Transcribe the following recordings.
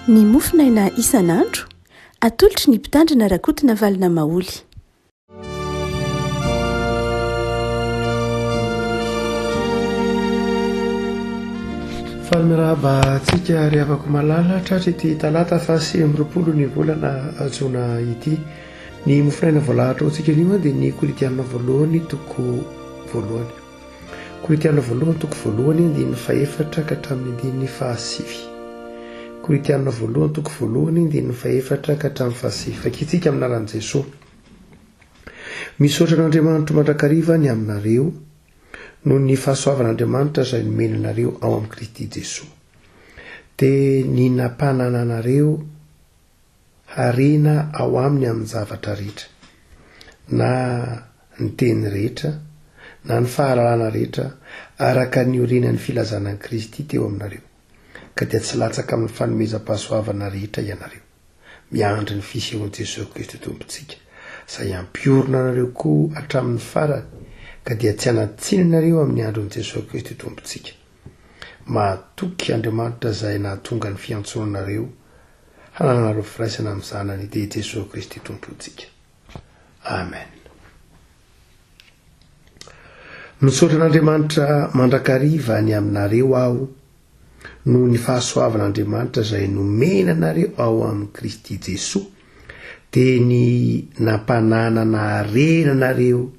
Ny mofonaina isan'andro, atolotry ny Mpitandrina Rakotonavalona Maholy. Faly miarahaba antsika ry havako malala tratry ity talata faha 29 ny volana jona ity. Ny mofonaina voalahatra ho antsika anio dia ny Korintiana voalohany toko voalohany. Korintiana voalohany toko voalohany andininy fahefatra ka hatramin'ny andininy fahasivy. Korintiana voalohany toko voalohany andininy fahefatra ka hatramin'ny fahasivy. Vakintsika amin'ny anaran'i Jesoa. Misaotra an'Andriamanitro mandrakariva ny aminareo noho ny fahasoavan'Andriamanitra izay nomeny anareo ao amin'i Kristy Jesoa. Dia ny nampanananareo harena ao aminy amin'ny zavatra rehetra, na ny teny rehetra, na ny fahalalana rehetra, araka ny niorenan'ny filazana an'i Kristy teo aminareo, ka dia tsy latsaka amin'ny fanomezam-pahasoavana rehetra ianareo, miandry ny fisehoan'i Jesoa Kristy Tompontsika, izay hampiorina anareo koa hatramin'ny farany, ka dia tsy hanan-tsiny anareo amin'ny andron'i Jesoa Kristy Tompontsika. Mahatoky Andriamanitra izay nahatonga ny fiantsoana anareo hanananareo firaisana amin'ny Zanany dia i Jesoa Kristy Tompontsika. Amen. Misaotra an'Andriamanitra mandrakariva ny aminareo aho noho ny fahasoavan'Andriamanitra izay nomena anareo ao amin'i Kristy Jesoa, dia ny nampananana harena anareo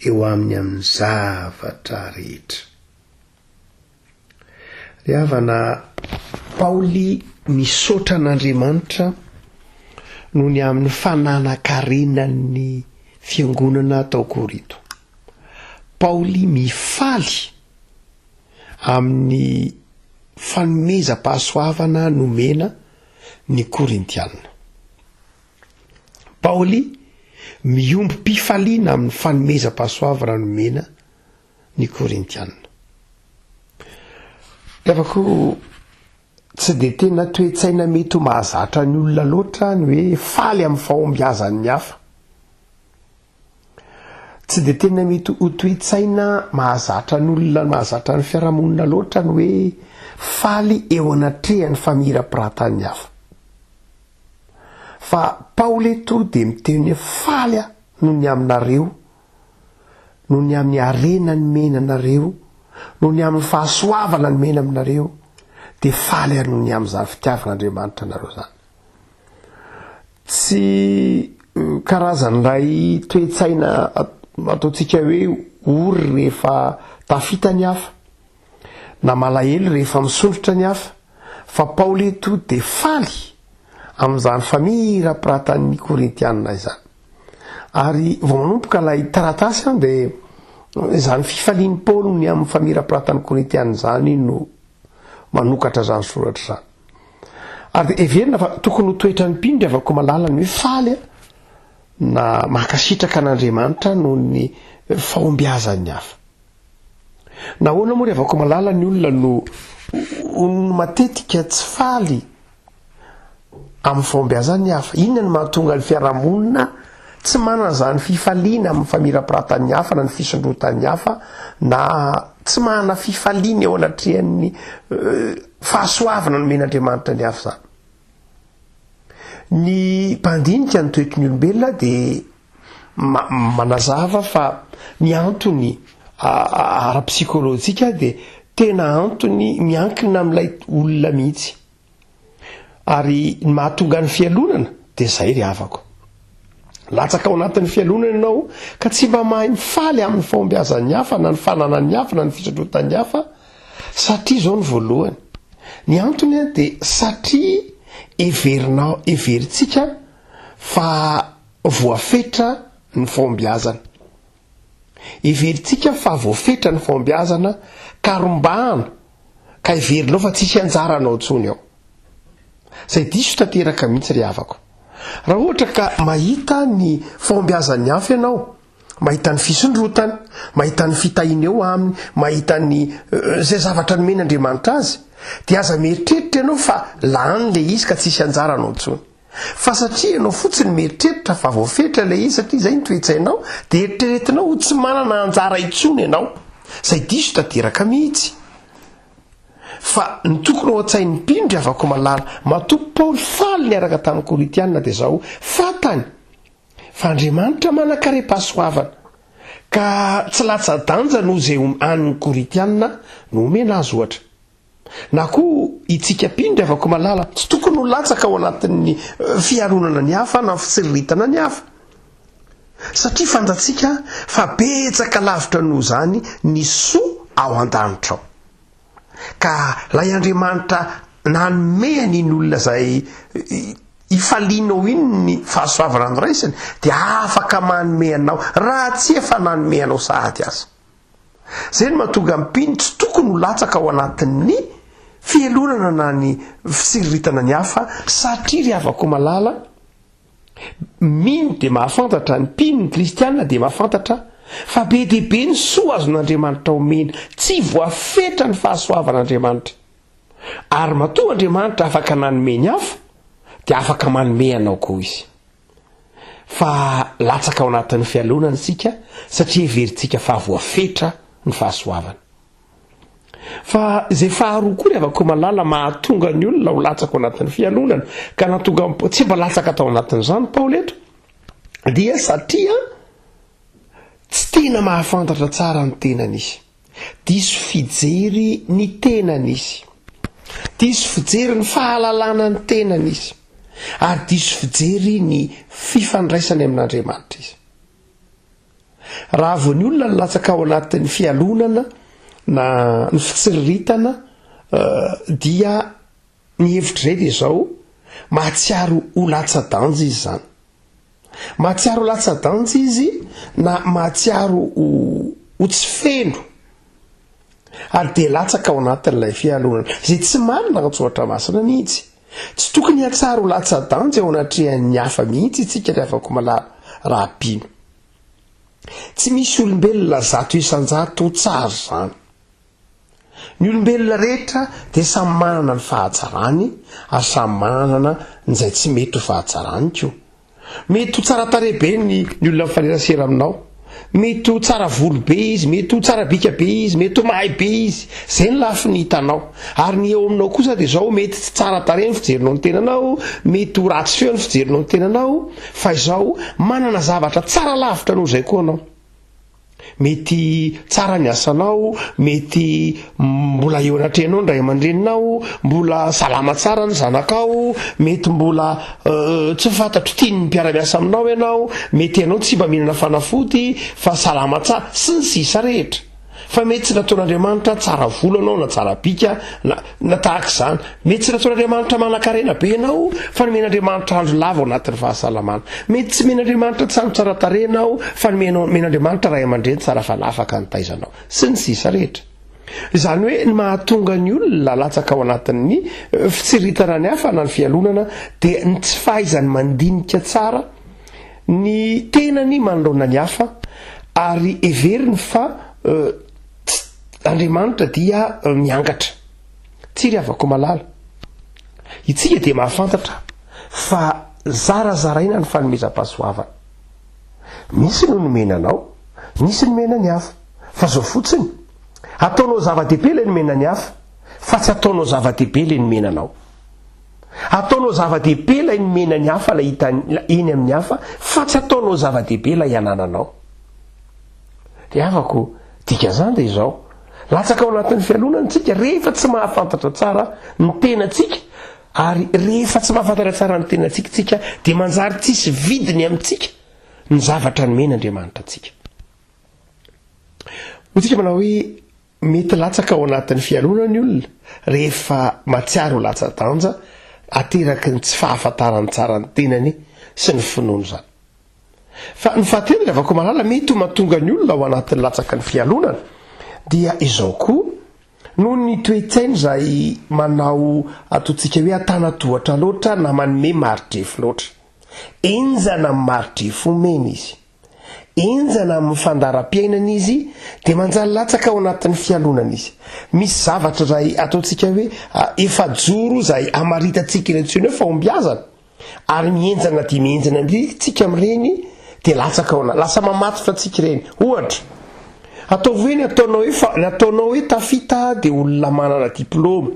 eo aminy amin'ny zavatra rehetra. Ry havana, Paoly misaotra an'Andriamanitra noho ny amin'ny fananan-karenan'ny fiangonana tao Korinto. Paoly mifaly amin'ny fanomezam-pahasoavana nomena ny Korintiana. Paoly miombom-pifaliana amin'ny fanomezam-pahasoavana nomena ny Korintiana. Havako, tsy dia tena toe-tsaina mety ho mahazatra ny olona loatra ny hoe faly amin'ny fahombiazan'ny hafa. Tsy dia tena mety ho toe-tsaina mahazatra ny olona, mahazatra ny fiarahamonina loatra ny hoe faly eo anatrehan'ny famirapiratan'ny hafa. Fa Paoly eto dia miteny hoe faly aho noho ny aminareo noho ny amin'ny harena nomena anareo, noho ny amin'ny fahasoavana nomena aminareo, dia faly aho noho ny amin'izany fitiavan'Andriamanitra anareo izany. Tsy karazan'ilay toe-tsaina ataontsika hoe ory rehefa tafita ny hafa, na malahelo rehefa misondrotra ny hafa, fa Paoly eto dia faly amin'izany famirapiratan'ny Korintianina izany. Ary vao manomboka ilay taratasy an, dia izany fifalian'i Paoly ny amin'ny famirapiratan'ny Korintianina izany no manokatra izany soratra izany. Ary dia heverina fa tokony ho toetran'ny mpino ry havako malala ny hoe faly na mankasitraka an'Andriamanitra noho ny fahombiazan'ny hafa. Nahoana moa ry havako malala ny olona no no matetika tsy faly amin'ny fahombiazan'ny hafa? Inona no mahatonga ny fiarahamonina tsy manana izany fifaliana amin'ny famirapiratan'ny hafa na ny fisondrotan'ny hafa na tsy manana fifaliana eo anatrehan'ny eh, fahasoavana nomen'Andriamanitra ny hafa izany? Ny mpandinika ny toetry ny olombelona dia manazava fa ny antony ara-psikolojika dia tena antony miankina amin'ilay olona mihitsy. Ary ny mahatonga ny fialonana dia izay ry havako. Latsaka ao anatin'ny fialonana ianao ka tsy mba mahay mifaly amin'ny fahombiazan'ny hafa na ny fananan'ny hafa na ny fisondrotan'ny hafa satria izao ny voalohany. Ny antony dia satria heverinao, heverintsika fa voafetra ny fahombiazana. Heverintsika fa voafetra ny fahombiazana ka rombahana ka heverinao fa tsisy anjaranao intsony ao. Izay diso tanteraka mihitsy ry havako. Raha ohatra ka mahita ny fahombiazan'ny hafa ianao, mahita ny fisondrotany, mahita ny fitahiana eo aminy, mahita ny izay zavatra nomen'Andriamanitra azy, dia aza mieritreritra ianao fa lany ilay izy ka tsisy anjaranao intsony. Fa satria ianao fotsiny mieritreritra fa voafetra ilay izy satria izay ny toe-tsainao dia eritreretinao ho tsy manana anjara intsony ianao. Izay diso tanteraka mihitsy. Fa ny tokony ao an-tsain'ny mpino ry havako malala, matoa Paoly faly niaraka tamin'ny Korintiana dia izao, fantany fa Andriamanitra manan-karem-pahasoavana, ka tsy latsa-danja noho izay an'ny Korintiana no omena azy ohatra. Na koa itsika mpino ry havako malala, tsy tokony ho latsaka ao anatin'ny fialonana ny hafa na fitsiriritana ny hafa. Satria fantatsika fa betsaka lavitra noho izany ny soa ao an-danitra ao. Ka ilay Andriamanitra nanome an'iny olona izay ifalianao iny ny fahasoavana noraisiny dia afaka manome anao raha tsy efa nanome anao sahady aza. Izay no mahatonga ny mpino tsy tokony ho latsaka ao anatin'ny fihelonana na ny fitsiriritana ny hafa satria ry havako malala, mino dia mahafantatra, ny mpino, ny kristiana dia mahafantatra fa be dia be ny soa azon'Andriamanitra omena, tsy voafetra ny fahasoavan'Andriamanitra. Ary matoa Andriamanitra afaka nanome ny hafa dia afaka manome anao koa Izy. Fa latsaka ao anatin'ny fialonana isika satria heverintsika fa voafetra ny fahasoavana. Fa izay faharoa koa ry havako malala mahatonga ny olona ho latsaka ao anatin'ny fialonana ka nahatonga tsy mba latsaka tao anatin'izany Paoly eto dia satria tsy tena mahafantatra tsara ny tenany izy. Diso fijery ny tenany izy. Diso fijery ny fahalalana ny tenany izy. Ary diso fijery ny fifandraisany amin'Andriamanitra izy. Raha vao ny olona nilatsaka ao anatin'ny fialonana na ny fitsiriritana dia ny hevitr'izay dia izao, mahatsiaro ho latsa-danja izy izany. Mahatsiaro ho latsa-danja izy na mahatsiaro ho ho tsy feno ary dia latsaka ao anatin'ilay fialonana, izay tsy marina an-tsoratra masina mihitsy. Tsy tokony hihatsara ho latsa-danja eo anatrehan'ny hafa mihitsy isika ry havako malala raha mpino. Tsy misy olombelona 100% tsara izany. Ny olombelona rehetra dia samy manana ny fahatsarany ary samy manana ny izay tsy mety ho fahatsarany koa. Mety ho tsara tarehy be ny ny olona mifanerasera aminao. Mety ho tsara volo be izy, mety ho tsara bika be izy, mety ho mahay be izy. Izay ny lafiny hitanao. Ary ny eo aminao kosa dia izao, mety tsy tsara tarehy ny fijerinao ny tenanao, mety ho ratsy feo ny fijerinao ny tenanao, fa izao, manana zavatra tsara lavitra noho izay koa anao. Mety tsara ny asanao, mety mbola eo anatrehanao ny ray aman-dreninao, mbola salama tsara ny zanakao, mety mbola tsy fantatro tian'ny mpiara-miasa aminao ianao, mety ianao tsy mba mihinana fanafody fa salama tsara, sy ny sisa rehetra. Fa mety tsy nataon'Andriamanitra tsara volo anao na tsara bika na na tahaka izany. Mety tsy nataon'Andriamanitra manankarena be ianao fa nomen'Andriamanitra andro lava ao anatin'ny fahasalamana. Mety tsy nomen'Andriamanitra trano tsara tarehy ianao fa nomen'Andriamanitra ray aman-dreny tsara fanahy afaka nitaiza anao. Sy ny sisa rehetra. Izany hoe ny mahatonga ny olona latsaka ao anatin'ny fitsiritana ny hafa na ny fialonana dia ny tsy fahaizany mandinika tsara ny tenany manoloana ny hafa ary heveriny fa Andriamanitra dia miangatra. Tsia ry havako malala. Itsika dia mahafantatra fa zarazaraina ny fanomezam-pahasoavana. Misy no nomena anao, misy nomena ny hafa. Fa zao fotsiny, ataonao zava-dehibe ilay nomena ny hafa, fa tsy ataonao zava-dehibe ilay nomena anao. Ataonao zava-dehibe ilay nomena ny hafa, ilay hita eny amin'ny hafa, fa tsy ataonao zava-dehibe ilay anananao. Ry havako, dikan'izany dia izao, latsaka ao anatin'ny fialonana isika rehefa tsy mahafantatra tsara ny tenantsika, ary rehefa tsy mahafantatra tsara ny tenantsika isika dia manjary tsisy vidiny amintsika ny zavatra nomen'Andriamanitra antsika. Hoy isika manao hoe mety latsaka ao anatin'ny fialonana ny olona rehefa mahatsiaro ho latsa-danja ateraky ny tsy fahafantarany tsara ny tenany sy ny finoany izany. Fa ny fahatelo ry havako malala mety ho mahatonga ny olona ao anatin'ny latsaky ny fialonana dia izao koa, noho ny toe-tsaina izay manao ataontsika hoe antanatohatra loatra na manome mari-drefy loatra. Henjana amin'ny mari-drefy omena izy. Henjana amin'ny fandaharam-piainana izy dia manjary latsaka ao anatin'ny fialonana izy. Misy zavatra izay ataontsika hoe efajoro izay amaritantsika eny an-tsaina hoe fahombiazana. Ary mihenjana dia mihenjana indray tsika amin'ireny dia latsaka ao anaty, lasa mamatotra antsika ireny. Ohatra, Ataovy hoe ny ataonao hoe fa, ny ataonao hoe tafita dia olona manana diploma.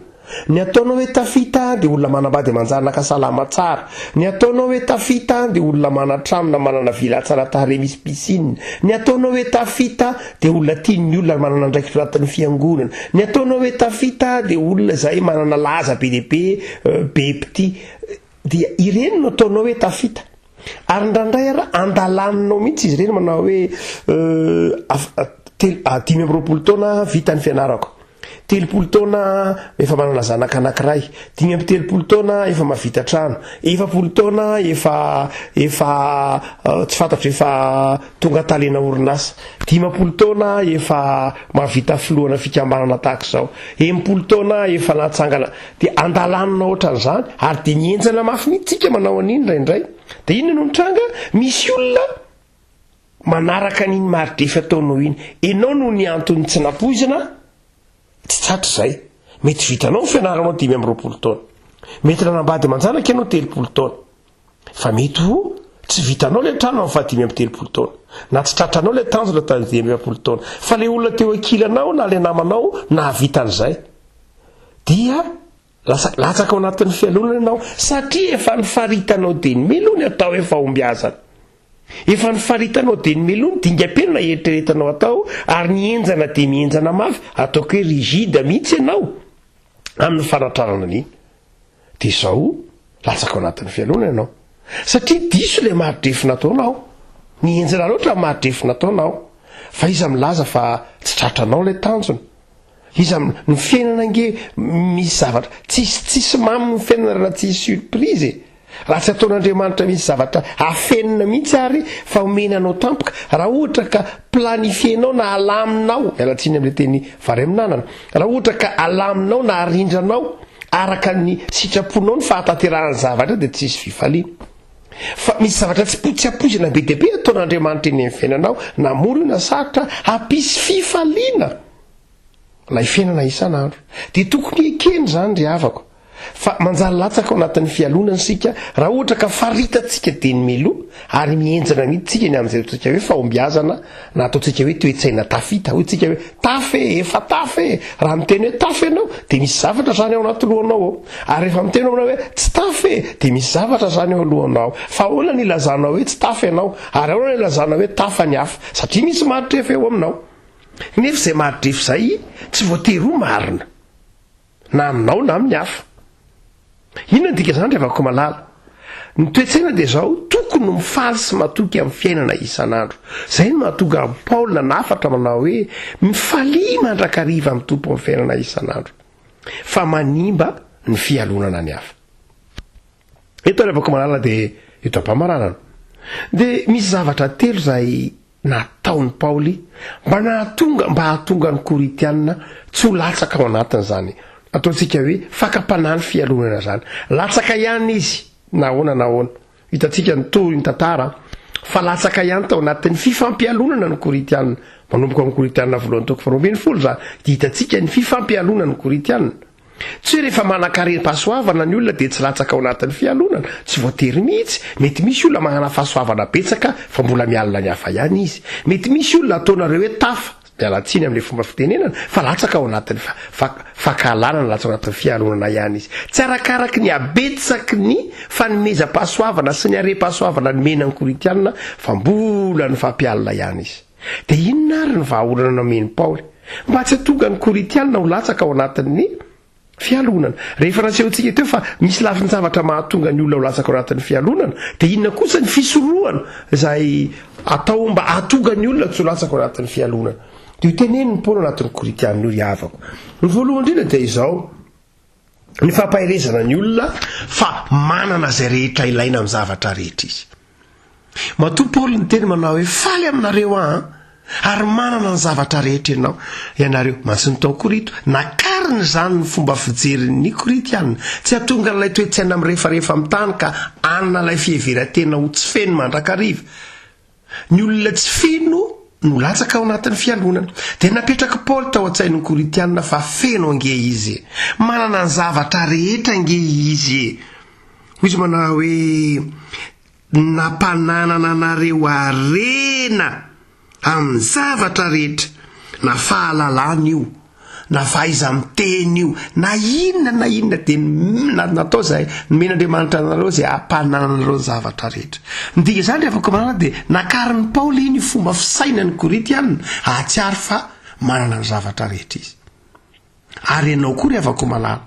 Ny ataonao hoe tafita dia olona manambady aman-janaka salama tsara. Ny ataonao hoe tafita dia olona manan-trano na manana villa tsara tarehy misy piscine. Ny ataonao hoe tafita dia olona tian'ny olona ary manana andraikitra anatin'ny fiangonana. Ny ataonao hoe tafita dia olona izay manana laza be dia be, be mpitia. Dia ireny no ataonao hoe tafita. Ary indraindray ara andalaninao mihitsy izy ireny manao hoe 25 taona vita ny fianarako. 30 taona efa manana zanaka anankiray, 35 taona efa mahavita trano, 40 taona efa efa tsy fantatro efa tonga talena orinasa, 50 taona efa mahavita filohana fikambanana tahaka izao, 60 taona efa natsangana, dia andalanina ohatran'izany ary dia mihenjana mafy mihitsy tsika manao an'iny indraindray. Dia inona no mitranga? Misy olona manaraka an'iny mari-drefy ataonao iny. Enao no ny antony tsy nampoizina, tsy tratra izay. Mety vitanao ny fianaranao 25 taona. Mety nanambady aman-janaka ianao 30 taona. Fa mety ho tsy vitanao ilay trano amin'ny faha 35 taona. Na tsy tratranao ilay tanjona tamin'ny 45 taona. Fa ilay olona teo ankilanao na ilay namanao nahavita an'izay. Dia lasa latsaka ao anatin'ny fialonana ianao satria efa nifaritanao dia ny meloa ny atao hoe fahombiazana. Efa nifaritanao dia ny meloa ny dingam-penina eritreretanao atao ary ny henjana dia mihenjana mafy, ataoko hoe rigide mihitsy ianao amin'ny fanatrarana an'iny. Dia izao, latsaka ao anatin'ny fialonana ianao. Satria diso ilay mari-drefy nataonao. Nihenjana loatra ny mari-drefy nataonao. Fa iza milaza fa tsy tratranao ilay tanjona? Iza am, ny fiainana ange misy zavatra, tsisy tsisy mamy ny fiainana raha tsisy surprise e! Raha tsy ataon'Andriamanitra misy zavatra afenina mihitsy ary fa omena anao tampoka, raha ohatra ka planifier-nao na alaminao, miala tsiny amin'ilay teny vary amin'anana, raha ohatra ka alaminao na arindranao araka ny sitraponao ny fahatanterahan'ny zavatra dia tsisy fifaliana. Fa misy zavatra tsy tsy ampoizina be dia be ataon'Andriamanitra eny amin'ny fiainanao, na mora io na sarotra, hampisy fifaliana. Ilay fiainana isan'andro. Dia tokony ekena izany ry havako, fa manjary latsaka ao anatin'ny fialonana isika raha ohatra ka faritantsika dieny mialoha ary mihenjana mihitsy tsika ny amin'izay ataontsika hoe fahombiazana na ataontsika hoe toe-tsaina tafita. Hoy tsika hoe tafa e, efa tafa e. Raha miteny hoe tafa ianao dia misy zavatra izany ao anaty lohanao ao. Ary rehefa miteny aminao hoe tsy tafa e, dia misy zavatra izany ao alohanao. Fa ahoana ny ilazanao hoe tsy tafa ianao? Ary ahoana ny ilazanao hoe tafa ny hafa? Satria misy marotrefy eo aminao. Nefa izay maridrefy izay tsy voatery ho marina, na aminao na amin'ny hafa. Inona ny dikan'izany ry havako malala? Ny toe-tsaina dia izao, tokony ho mifaly sy matoky amin'ny fiainana isan'andro. Izay no mahatonga an'i Paoly nanafatra manao hoe, Mifalia mandrakariva amin'ny Tompo amin'ny fiainana isan'andro, fa manimba ny fialonana ny hafa. Eto ry havako malala dia eto am-pamaranana dia misy zavatra telo izay nataon'i Paoly mba nahatonga mba hahatonga ny Korintiana tsy ho latsaka ao anatin'izany ataontsika hoe fakam-panahy ny fialonana izany. Latsaka ihany izy na ahoana na ahoana. Hitantsika ny tohin'ny tantara fa latsaka ihany tao anatin'ny fifampialonana ny Korintiana. Manomboka amin'ny Korintiana voalohany toko faharoa 12 izany dia hitantsika ny fifampialonan'ny Korintiana. Tsy hoe rehefa manan-karem-pahasoavana ny olona dia tsy latsaka ao anatin'ny fialonana, tsy voatery mihitsy. Mety misy olona manana fahasoavana betsaka fa mbola mialona ny hafa ihany izy. Mety misy olona ataonareo hoe tafa, miala tsiny amin'ilay fomba fitenenana, fa latsaka ao anatin'ny fankahalana na latsaka ao anatin'ny fialonana ihany izy. Tsy arakaraky ny habetsaky ny fanomezam-pahasoavana sy ny harem-pahasoavana nomena ny Korintiana fa mbola nifampialona ihany izy. Dia inona àry ny vahaolana nomen'i Paoly mba tsy hahatonga ny Korintianina ho latsaka ao anatin'ny fialonana? Rehefa nasehontsika teo fa misy lafin-javatra mahatonga ny olona ho latsaka ao anatin'ny fialonana, dia inona kosa ny fisorohana izay atao mba hahatonga ny olona tsy ho latsaka ao anatin'ny fialonana? Dia ho tenenin'i Paoly ao anatin'ny Korintianina io ry havako. Ny voalohany indrindra dia izao, ny fampaherezana ny olona fa manana izay rehetra ilaina amin'ny zavatra rehetra izy. Matoa Paoly niteny manao hoe faly aminareo aho an, ary manana ny zavatra rehetra ianao, ianareo. Mantsy ny tao Korinto, nakariny izany ny fomba fijerin'ny Korintiana. Tsy hahatonga an'ilay toe-tsaina mirefarefa amin'ny tany ka hanana ilay fiheveran-tena ho tsy feno mandrakariva. Ny olona tsy feno no latsaka ao anatin'ny fialonana. Dia napetrak'i Paoly tao an-tsain'ny Korintiana fa feno ange izy e! Manana ny zavatra rehetra ange izy e! Hoy izy manao hoe, Nampananana anareo harena amin'ny zavatra rehetra. Na fahalalana io, na fahaiza-miteny io, na inona na inona dia natao izay nomen'Andriamanitra anareo izay hampanananareo ny zavatra rehetra. Ny dikan'izany ry havako malala dia nakarin'i Paoly iny fomba fisainan'ny Korintiana hahatsiaro fa manana ny zavatra rehetra izy. Ary ianao koa ry havako malala,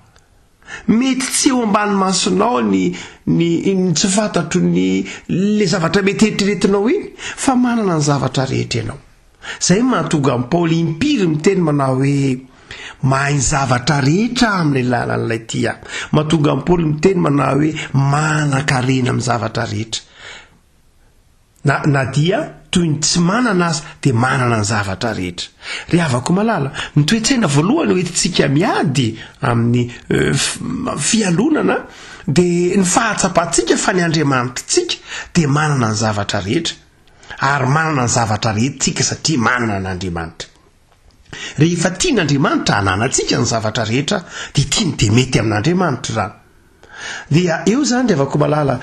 mety tsy eo ambany masonao ny ny ny tsy fantatro ny le zavatra mety eritreretinao iny fa manana ny zavatra rehetra ianao. Izay no mahatonga an'i Paoly impiry miteny manao hoe, Mahay ny zavatra rehetra aho amin'ny alalan'ilay tia ahy. Mahatonga an'i Paoly miteny manao hoe, Manan-karena amin'ny zavatra rehetra. Na, na dia toy ny tsy manana aza dia manana ny zavatra rehetra. Ry havako malala, ny toe-tsaina voalohany hoentintsika miady amin'ny fialonana dia ny fahatsapantsika fa ny Andriamanitritsika dia manana ny zavatra rehetra. Ary manana ny zavatra rehetra tsika satria manana an'Andriamanitra. Rehefa tian'Andriamanitra hananantsika ny zavatra rehetra dia tiany dia mety amin'Andriamanitra izany. Dia eo izany ry havako malala,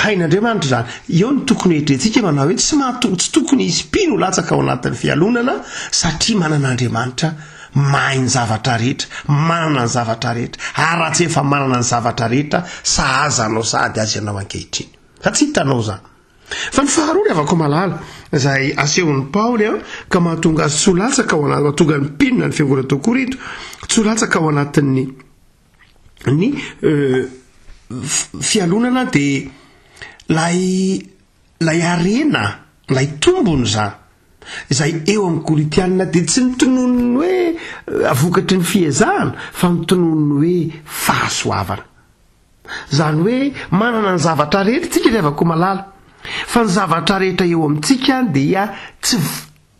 hain'Andriamanitra izany. Eo no tokony heritreretintsika manao hoe tsy mahato, tsy tokony hisy mpino ho latsaka ao anatin'ny fialonana satria manana Andriamanitra mahay ny zavatra rehetra, manana ny zavatra rehetra, ary raha tsy efa manana ny zavatra rehetra sahaza anao sahady azy ianao ankehitriny. Fa tsy hitanao izany. Fa ny faharoa ry havako malala, izay asehon'i Paoly an, ka mahatonga azy tsy ho latsaka ao anaty, mahatonga ny mpino na ny fiangonana tao Korinto tsy ho latsaka ao anatin'ny ny fialonana dia ilay ilay harena, ilay tombony izany, izay eo amin'ny Korintianina dia tsy notononiny hoe vokatry ny fiezahana fa notononiny hoe fahasoavana. Izany hoe manana ny zavatra rehetra tsika ry havako malala. Fa ny zavatra rehetra eo amintsika dia tsy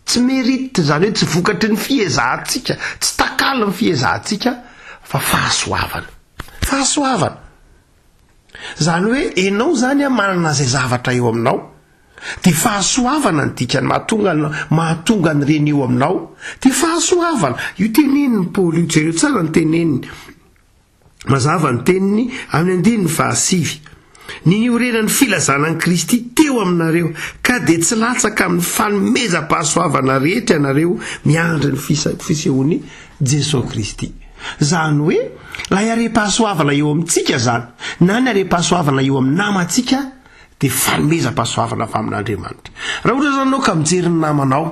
tsy mérite, izany hoe tsy vokatry ny fiezahantsika, tsy takalon'ny fiezahantsika fa fahasoavana. Fahasoavana. Izany hoe enao izany an manana izay zavatra eo aminao, dia fahasoavana ny dikany mahatonga mahatonga an'ireny eo aminao, dia fahasoavana. Io tenenin'i Paoly io, jereo tsara ny teneniny. Mazava ny teniny amin'ny andininy fahasivy, Ny niorenan'ny filazana an'i Kristy teo aminareo, ka dia tsy latsaka amin'ny fanomezam-pahasoavana rehetra ianareo miandry ny fisehoan'i Jesoa Kristy. Izany hoe, ilay harem-pahasoavana eo amintsika izany, na ny harem-pahasoavana eo amin'ny namantsika, dia fanomezam-pahasoavana avy amin'Andriamanitra. Raha ohatra izany ianao ka mijery ny namanao,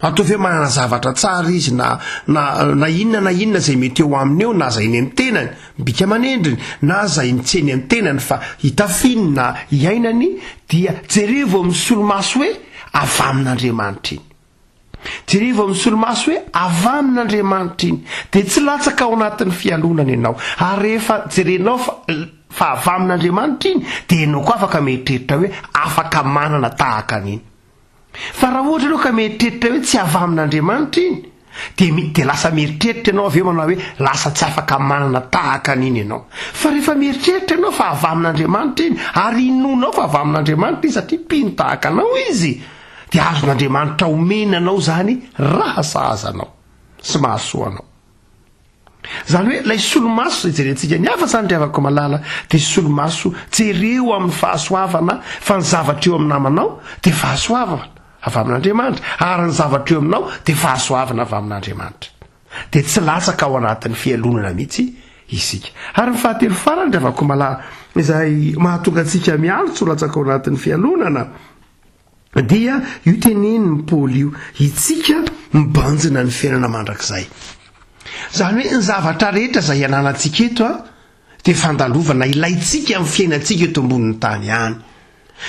Ataovy hoe manana zavatra tsara izy na na na inona na inona izay mety eo aminy eo na izay eny amin'ny tenany, bika aman'endriny, na izay tsy eny amin'ny tenany fa itafiny na iainany dia jerevo amin'ny solomaso hoe avy amin'Andriamanitra iny. Jerevo amin'ny solomaso hoe avy amin'Andriamanitra iny. Dia tsy latsaka ao anatin'ny fialonana ianao. Ary rehefa jerenao fa fa avy amin'Andriamanitra iny dia ianao koa afaka mieritreritra hoe afaka manana tahaka an'iny. Fa raha ohatra ianao ka mieritreritra hoe tsy avy amin'Andriamanitra iny, dia mi- dia lasa mieritreritra ianao avy eo manao hoe lasa tsy afaka manana tahaka an'iny ianao. Fa rehefa mieritreritra ianao fa avy amin'Andriamanitra iny, ary inoanao fa avy amin'Andriamanitra iny satria mpino tahaka anao izy, dia azon'Andriamanitra omena anao izany raha sahaza anao sy mahasoa anao. Izany hoe ilay solomaso izay jerentsika ny hafa izany ry havako malala dia solomaso jereo amin'ny fahasoavana fa ny zavatra eo amin'ny namanao dia fahasoavana avy amin'Andriamanitra ary ny zavatra eo aminao dia fahasoavana avy amin'Andriamanitra. Dia tsy latsaka ao anatin'ny fialonana mihitsy isika. Ary ny fahatelo farany ry havako malala izay mahatonga antsika mialo tsy ho latsaka ao anatin'ny fialonana Dia io tenenin'i Paoly io, itsika mibanjina ny fiainana mandrakizay. Izany hoe ny zavatra rehetra izay ananantsika eto an, dia fandalovana ilaintsika amin'ny fiainantsika eto ambonin'ny tany ihany.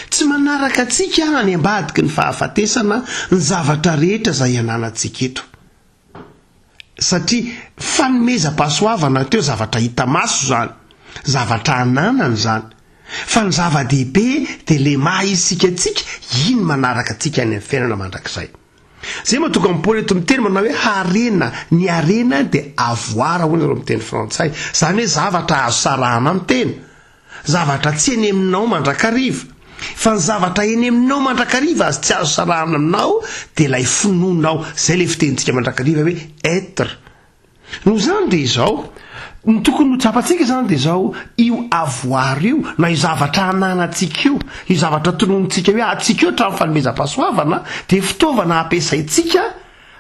Tsy manaraka antsika any ambadiky ny fahafatesana ny zavatra rehetra izay ananantsika eto. Satria fanomezam-pahasoavana teo zavatra hita maso izany, zavatra ananana izany. Fa ny zava-dehibe dia le maha isika antsika, iny manaraka antsika any amin'ny fiainana mandrakizay. Izay mahatonga an'i Paoly eto miteny manao hoe harena, ny harena dia avoir hoy nareo miteny frantsay, izany hoe zavatra azo sarahana amin'ny tena. Zavatra tsy eny aminao mandrakariva. Fa ny zavatra eny aminao mandrakariva azy tsy azo sarahana aminao dia ilay finoanao. Izay ilay fitenintsika mandrakariva hoe être. Noho izany dia izao, ny tokony ho tsapantsika izany dia izao, io avoir io, na io zavatra ananantsika io, io zavatra tononintsika hoe antsika io hatramin'ny fanomezam-pahasoavana dia fitaovana ampiasaintsika.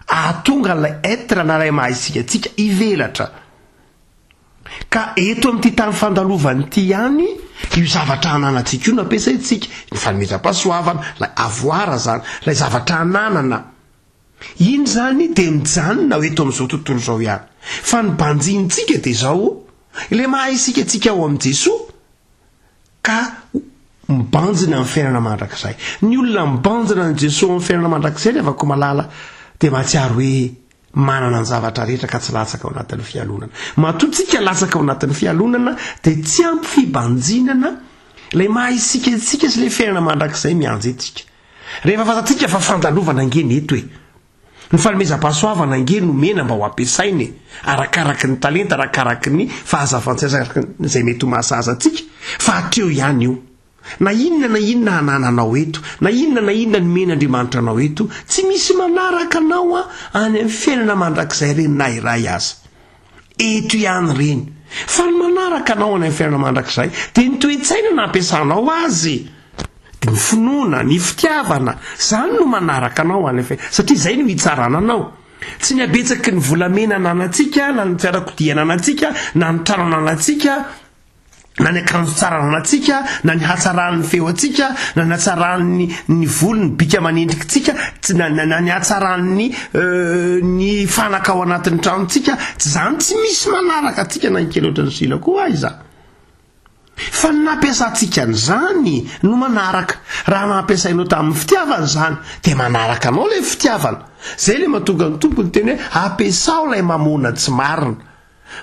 ahatonga an'ilay être na ilay maha isika antsika hivelatra. Ka eto amin'ity tany fandalovana ity ihany io zavatra ananantsika io no ampiasaintsika, ny fanomezam-pahasoavana, ilay avoir izany, ilay zavatra ananana. Iny izany dia mijanona ho eto amin'izao tontolo izao ihany. Fa ny banjinintsika dia izao, ilay maha isika antsika ao amin'i Jesoa ka mibanjina ny fiainana mandrakizay. Ny olona mibanjina an'i Jesoa amin'ny fiainana mandrakizay ry havako malala dia mahatsiaro hoe manana ny zavatra rehetra ka tsy latsaka ao anatin'ny fialonana. Matoa tsika latsaka ao anatin'ny fialonana dia tsy ampy fibanjinana ilay maha isika antsika sy ilay fiainana mandrakizay miandry antsika. Rehefa fantatsika fa fandalovana ange ny eto e! Ny fanomezam-pahasoavana ange nomena mba ho ampiasaina e! Arakaraky ny talenta, arakaraky ny fahazavan-tsaina, araka izay mety ho mahasahaza antsika, fa hatreo ihany io. Na inona na inona anananao eto, na inona na inona nomen'Andriamanitra anao eto, tsy misy manaraka anao any amin'ny fiainana mandrakizay ireny na iray aza. Eto ihany ireny. Fa ny manaraka anao any amin'ny fiainana mandrakizay dia ny toe-tsaina nampiasanao azy. Dia ny finoana, ny fitiavana, izany no manaraka anao any amin'ny fiainana, satria izay no hitsarana anao. Tsy ny habetsaky ny volamena ananantsika, na ny fiarakodia ananantsika, na ny trano ananantsika, na ny akanjo tsara ananantsika, na ny hatsaran'ny feontsika, na ny hatsaran'ny ny volo, ny bika aman'endrikitsika, tsy na na ny hatsaran'ny ny fanaka ao anatin'ny tranontsika, tsy izany tsy misy manaraka antsika na ny kely ohatran'ny sila koa aiza. Fa ny nampiasantsika an'izany no manaraka. Raha nampiasainao tamin'ny fitiavana izany, dia manaraka anao ilay fitiavana. Izay ilay mahatonga ny Tompo niteny hoe ampiasao ilay mamona tsy marina.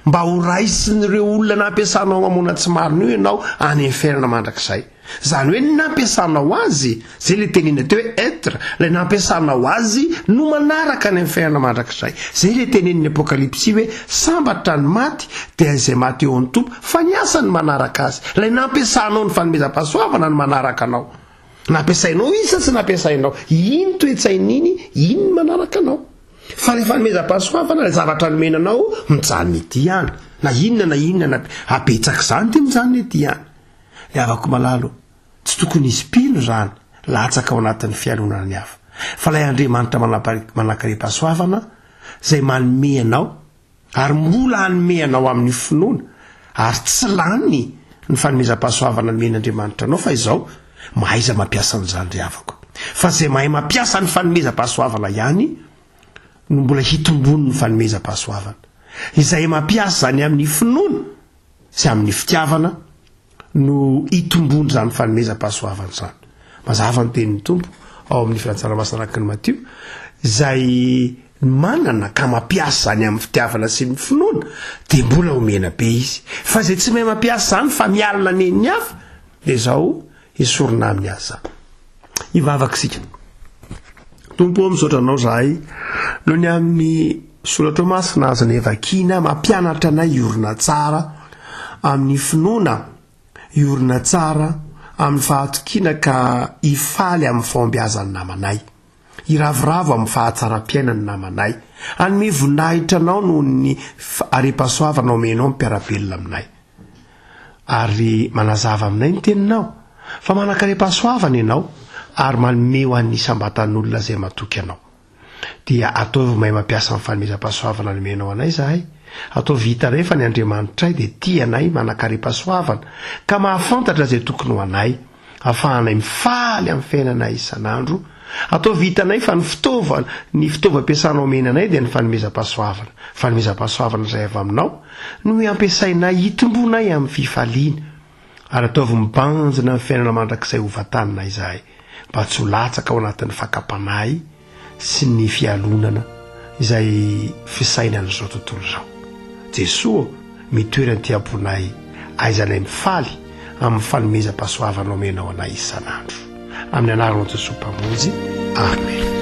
Mba ho raisin'ireo olona nampiasanao mamona tsy marina io ianao any amin'ny fiainana mandrakizay. Izany hoe ny nampiasanao azy, izay ilay tenenina teo hoe être, ilay nampiasanao azy no manaraka any amin'ny fiainana mandrakizay. Izay ilay tenenin'ny Apokalypsy hoe sambatra ny maty dia izay maty eo amin'ny Tompo fa ny asany manaraka azy. Ilay nampiasanao ny fanomezam-pahasoavana no manaraka anao. Nampiasainao izy sa tsy nampiasainao? Iny toe-tsaina iny, iny no manaraka anao. Fa ilay fanomezam-pahasoavana, ilay zavatra nomena anao, mijanona ety ihany. Na inona na inona na habetsak'izany dia mijanona ety ihany. Ry havako malala ô, tsy tokony hisy mpino izany latsaka ao anatin'ny fialonana ny hafa. Fa ilay Andriamanitra manankarem-pahasoavana, izay manome anao, ary mbola hanome anao amin'ny finoana, ary tsy lany ny fanomezam-pahasoavana nomen'Andriamanitra anao, fa izao, mahaiza mampiasa an'izany ry havako. Fa izay mahay mampiasa ny fanomezam-pahasoavana ihany no mbola hitombony ny fanomezam-pahasoavana. Izay mampiasa izany amin'ny finoana sy amin'ny fitiavana no hitomboan'izany fanomezam-pahasoavana izany. Mazava ny tenin'ny Tompo ao amin'ny Filazantsara Masina araka ny Matio, izay manana ka mampiasa izany amin'ny fitiavana sy ny finoana dia mbola omena be izy. Fa izay tsy mahay mampiasa izany fa mialona nen'ny hafa dia izao esorina aminy azy izany. Hivavaka isika. Tompo ô, misaotra anao izahay noho ny amin'ny soratrao masina azonay vakiana mampianatra anay hiorina tsara amin'ny finoana, hiorina tsara amin'ny fahatokiana ka hifaly amin'ny fahombiazan'ny namanay, hiravoravo amin'ny fahatsaram-piainan'ny namanay, hanome voninahitra anao noho ny harem-pahasoavana omenao ny mpiara-belona aminay. Ary manazava aminay ny teninao, fa manan-karem-pahasoavana ianao, ary manome ho an'ny isam-batan'olona izay matoky anao. Dia ataovy mahay mampiasa ny fanomezam-pahasoavana nomenao anay izahay. Ataovy hitanay fa ny Andriamanitray dia tia anay, manan-karem-pahasoavana, ka mahafantatra izay tokony ho anay. Afahanay mifaly amin'ny fiainanay isan'andro. Ataovy hitanay fa ny fitaovana, ny fitaovam-piasana omena anay dia ny fanomezam-pahasoavana. Fanomezam-pahasoavana izay avy aminao no ampiasainay hitomboanay amin'ny fifaliana. Ary ataovy mibanjina ny fiainana mandrakizay ho vatanina izahay, mba tsy ho latsaka ao anatin'ny fakam-panahy sy ny fialonana izay fisainan'izao tontolo izao. Jesoa ô, mitoera aty am-ponay, aizanay mifaly amin'ny fanomezam-pahasoavana omenao anay isan'andro. Amin'ny anaranao Jesoa Mpamonjy. Amen.